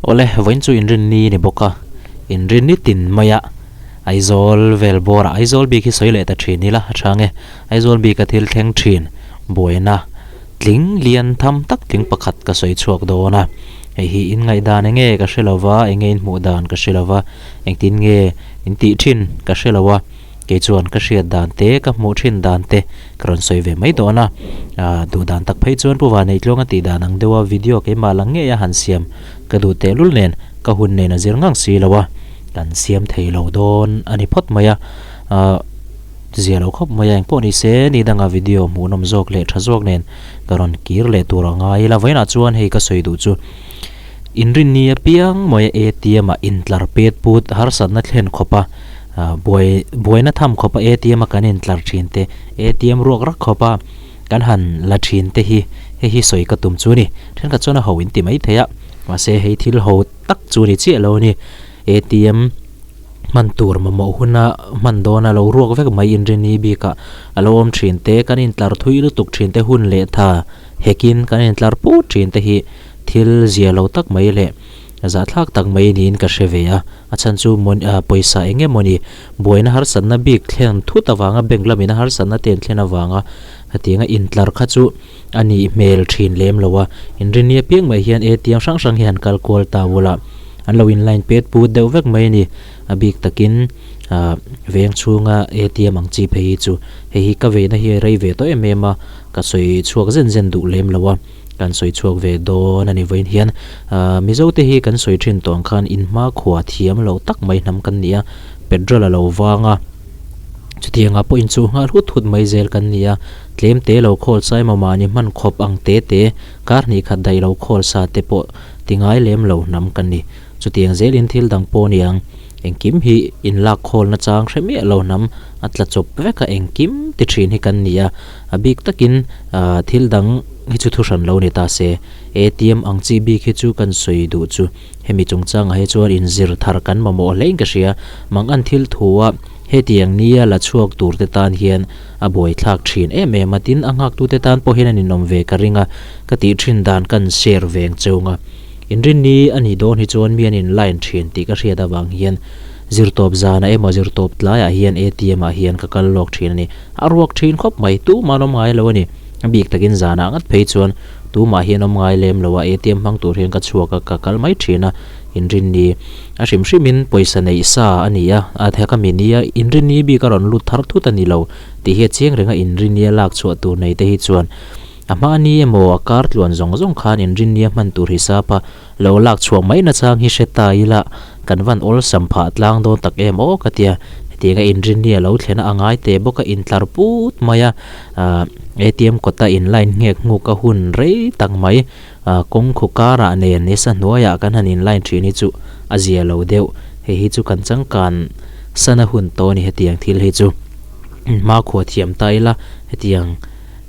Awle, vawiin chu inrinni ni bawk a, inrinni tin maia Aizawl vel bawrah Aizawl bik hi sawi leh ta thin ila a tha nge, Aizawl bika thil thleng thin buaina tling lian tham tak tling pakhat ka sawi chhuak dawn a, hei hi in ngaihdan enge ka hre lo va, enge in hmuh dan ka hre lo va, engtin nge in tih thin ka hre lo a. Kei chuan ka hriat dan te, ka hmuh thin dan te ka rawn sawi ve mai dawn a. Aaa duh dan tak phei chuan Pu Vaneihtluang a tih dan ang deuha video keimah lang ngei a han siam ka duh tehlul nen ka hun nen a zir ngang si lo a, kan siam thei lo dawn a ni phawt mai a. Aaa zia lo khawp mai a, engpawh ni se ni danga video hmuhnawm zawk leh tha zawk nen ka rawn kir leh tur a ngai ila. Vawiinah chuan hei ka sawi duh chu inrinni apiang mawia ATM ah intlar pet put harsatna thlen khawp a. Buai buaina tham khawpa ATM a kan intlar thin te, ATM ruak rak khawpa kan han la thin te hi hei hi sawi ka tum chu a ni. Thenkhat chuan a ho in ti mai thei a, mahse hei thil ho tak chu ni chiah lo a ni. ATM hman tur mamawh huna hman dawna lo ruak vek mai inrini bikah a lo awm thin te, kan intlar thui lutuk thin te hun leh tha hekin kan intlar put thin te hi thil zia lo tak mai leh Zahthlak tak mai niin ka hre ve a, a chhan chu maw ah pawisa eng emaw ni, buaina harsatna bik thlen thut avanga bank lamin a harsatna te an thlen avanga hetianga intlar kha chu a nih hmel thin lem lo a, inrinni apiang mai hian ATM hrang hrang hi han kal kual ta bula an lo in line pet put deuh vek mai a ni, a bik takin ah veng chhunga ATM ang chi phei hi chu hei hi ka veina hi a rei ve tawh em em a, ka sawi chhuak zen zen duh lem lo a. Kan sawi chhuak ve dawn a ni vawiin hian ahh Mizo te hi kan sawi thin tawh ang khan in hmakhua thiam lo tak mai hnam kan ni a, petrol a lo vang a, chutiang ah pawh inchuh nghal hut hut mai zel kan ni a, tlem te lo khawl sa emaw mahni hman khawp ang te te kar hnih khat daih lo khawl sa te pawh ti ngai lem lo hnam kan ni. Chutiang zelin thil dang pawh a ni ang, engkim hi inlak khawlna chang hre miah lo hnam a tla chawp vek a engkim ti thin hi kan ni a. A bik takin thil dang hi chu thuhran lo ni ta se, ATM ang chi bik hi chu kan sawi duh chu hemi chungchangah hi chuan inzir thar kan mamawh hlein ka hria. Mangan thil thua hetiang nia la chhuak tur te tan hian a buaithlak thin em em a, tin a nghaktute tan pawh hian a ninawm ve ka ring a, ka tih thin dan kan share veng cheung a. Inrinni a nih dawn hi chuan mi an in line thin tih ka hriat avang hian zirtawp zanah emaw zirtawp tlaiah hian ATM ah hian ka kal lawk thin a ni. A ruak thin khawp mai, tumah an awm ngai lo a ni. A bik takin zanah ngat phei chuan tumah hian awm ngai lem lo a, ATM hmang tur hian ka chhuak a, ka kal mai thin a, inrinni a hrim hrimin pawisa neih sa a ni a, a theka mi nia inrinni bik a rawn lut thar thut a ni lo tih hi a chiang reng a, inrinnia lak chhuah tur nei te hi chuan a hma ni emaw a kar tluan zawng zawng khan inrinnia hman tur hisap a lo lak chhuah mai nachang hi hre ta ila kan van awlsam phah tlang dawn tak em aw ka tia hetianga inrinni a lo thlen a a ngai teh bawk a intlar put mai a ahh ATM kawta in line nghek nghuk a hun rei tak mai ahh kawng khaw karah nen nisa hnuaiah kan han in line thin hi chu a zia lo deuh hei hi chu kan changkan sana hun tawh a ni hetiang thil hi chu hmakhua thiam ta ila hetiang.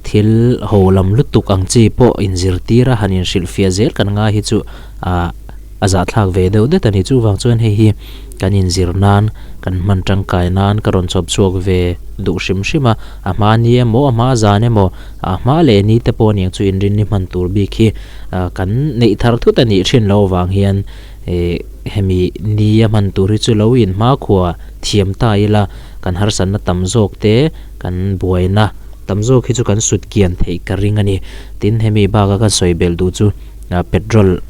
Thil ho lam lutuk ang chi pawh inzirtir a han inhrilhfiah zel kan ngai hi chu ah a zahthlak ve deuh det a ni. Chuvang chuan hei hi kan inzir nan, kan hman tangkai nan ka rawn chawp chhuak ve duh hrim hrim a. A hma ni emaw, a hma zan emaw, a hma leh ni te pawh aniang chu inrinni hman tur bik hi ah kan neih thar thut a nih thin loh avang hian eh hemi ni a hman tur hi chu lo inhmakhua thiam ta ila kan harsatna tam zawk te kan buaina Tam zawk hi chu kan sut kian theih ka ring a ni. Tin, hemi baka kan sawi belh duh chu petrol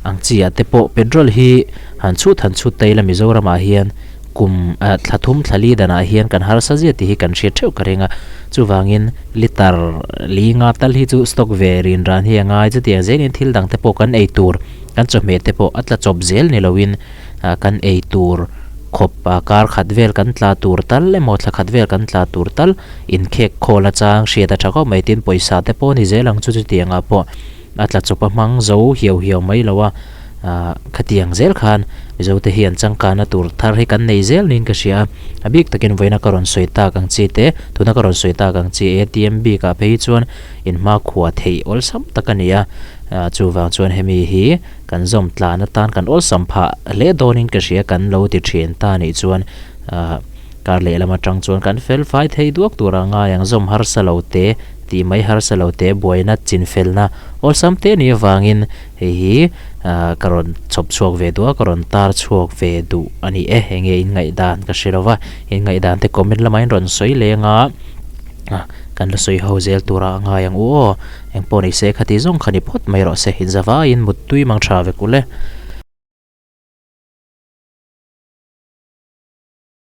ang chi ah te pawh petrol hi han chhut han chhut ta ila Mizoram ah hian kum thla thum thla li danah hian kan harsa zia tih hi kan hriat theuh ka ring a. Chuvangin liter li nga tal hi chu stock ve rin ran hi a ngai. Chutiang zelin thil dang te pawh kan ei tur kan chawhmeh te pawh a tla chawp zel ni loin kan ei tur khawp kar khat vel kan tla tur tal emaw thla khat vel kan tla tur tal inkhek khawl achang hriat a tha khawp mai tin pawisa te pawh a ni zel ang chu chutiangah pawh a tla chawp a hmang zo hiau hiau mai lo a ah khatiang zel khan mizo te hian changkana tur thar hi kan nei zel niin ka hria a a bik takin vawiina ka rawn sawi tak ang chi te tuna ka rawn sawi tak ang chi ATM bikah phei hi chuan inhmakhua theih awlsam tak a ni a ah chuvang chuan hemi hi kan zawm tlan atan kan awlsam phah hle dawnin ka hria kan lo ti thin ta nih chuan ah Kar lehlam atang chuan kan fel fai thei duak tur a ngai ang zawm harsa lo te tih mai harsa lo te buaina chinfelna awlsam te ni avangin hei hi Ahh ka rawn chhawp chhuak ve duh a, ka rawn tar chhuak ve duh a ni e. Enge in ngaihdan ka hre lo va, in ngaihdan te comment lamah in rawn sawi leng a, ah kan la sawi ho zel tura a ngai ang u aw. Engpawh ni se khati zawng kha ni phawt mai rawh se, inzavaiin muttui mang tha vek ule.